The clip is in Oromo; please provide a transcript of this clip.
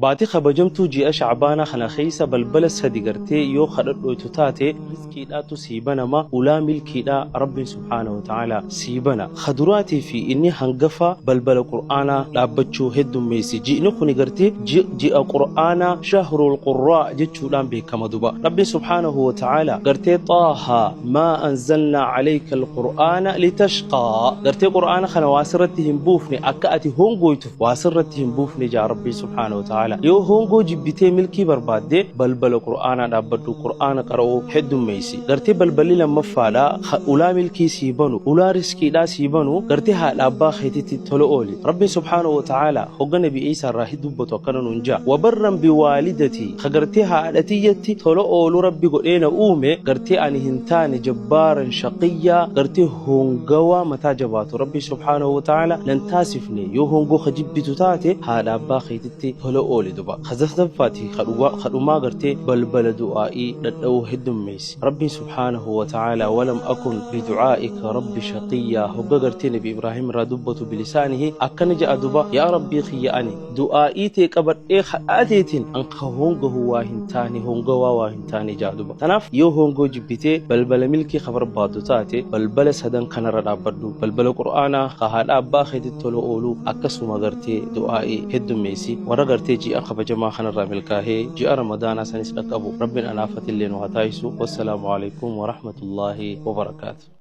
Baatii kabajamtuu ji'a Shacbaanaa kana keessa balbala sadi gartee yoo kadhadhooytu taate rizqiidhaatu sii banama, ulaa milkiidhaa Rabbiin subhaanahu wa ta'aalaa sii bana. Ka duraatii fi inni hangafaa balbala Qur'aanaa dhaabbachuu heddummeessi. Ji'ni kuni gartee ji'a Qur'aanaa, shahrul qurraa jechuudhaan beekama duba. Rabbiin subhaanahu wa ta'aalaa gartee Xaahaa maa anzalnaa alayka al-Qur'aana litashqaa, gartee Qur'aana kana waa sirratti hin buufne akka ati hongooytuuf waa sirratti hin buufne ja'a Rabbiin subhaanahu wa ta'aalaa. Yoo hongoo jibbitee milkii barbaadde balbala Qur'aanaa dhaabbadhu, Qur'aana qara'uu heddummeeysi. Gartee balballi lammaffaadha ka ulaa milkii sii banu, ulaa riskiidhaa sii banu, gartee haadha abbaa keetitti tola ooli. Rabbiin subhaanahu wa ta'aalaa hogga Nabi Iisaa irraa dubbatu akkana nuun ja'a: Wabarran biwaalidatii, ka gartee haadha tiyyatti tola oolu Rabbi godhee na uume, gartee ani hin taane jabbaaran shaqiyyaa, gartee hongawaa mataa jabaatu Rabbiin subhaanahu wa ta'aalaa nan taasifne. Yoo hongoo ka jibbitu taate haadha abbaa keetitti tola ooli duba. Ka sadaffaati ka dhumaa gartee balbala du'aa'ii dhadha'uu heddummeessi. Rabbiin subhaanahu wa ta'aalaa walam akun bidu'aa'ika rabbi shaqiyyaa hogga gartee nabi Ibraahim irraa dubbatu bilisaanihi akkana ja'a duba: Yaa Rabbii kiyya, ani du'aa'ii tee qabadhee kadhaa teetiin an ka hongahu waa hin taane, hongawaa waa hin taane ja'a duba. Tanaaf yoo hongoo jibbitee balbala milkii ka barbaaddu taate balbala sadan kanarra dhaabbadhu: balbala Qur'aanaa, ka haadha abbaa keetitti tola ooluu, akkasuma gartee du'aa'ii heddummeessi. Warra gartee ji'a kabajamaa kanarraa milkaahee ji'a Ramadaanaa sanis dhaqqabu Rabbiin anaafatillee nu haa taasisu. Wassalaamu alaikum warahmatullaahi wabarakaatu.